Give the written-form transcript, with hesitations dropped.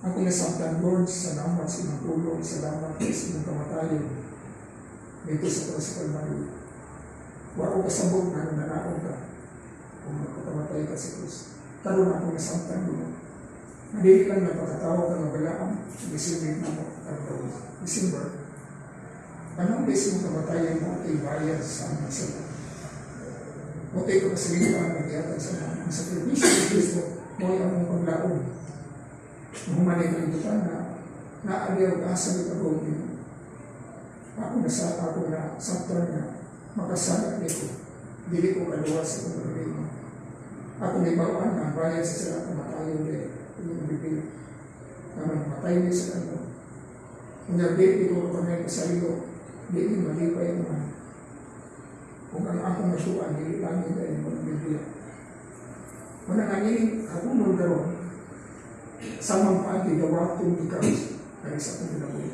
Ako nasabtan, Lord, salamat sa imong pulong, salamat sa imong kamatayon dito sa krus sa Calvary. Wa ko kasabot nga nanaog ka kung magpakamatay ka sa krus. Karon ako nasabtan mo. Dili lang nagpakatawo ka nga balaan, December na mo, karon December. Anong mismo kamatayan mo kay bayad sa among sala? Mo tay kapasaligan nga gihatag sa mga ang sakripisyo ni Kristo mo ay among paglaom. Human ay kalibutan na naaliw asa ni pagawin nimo. Ako na sabtan nga makasala nito. Dili ko kaluwas sa akong kaugalingon. Ako nahibaw-an nga ang bayad sa sala kamatayon di inyong Biblia. Nga matay ni sa kanyo. Kung dili ko panay pasaylo, dili malipay naman. Kung ang akong masuan, dili langit ay mo ng Biblia. Wala nga ni hapunon karon, samang paagi dawaton ikaw kaya sa akong kinabuhi.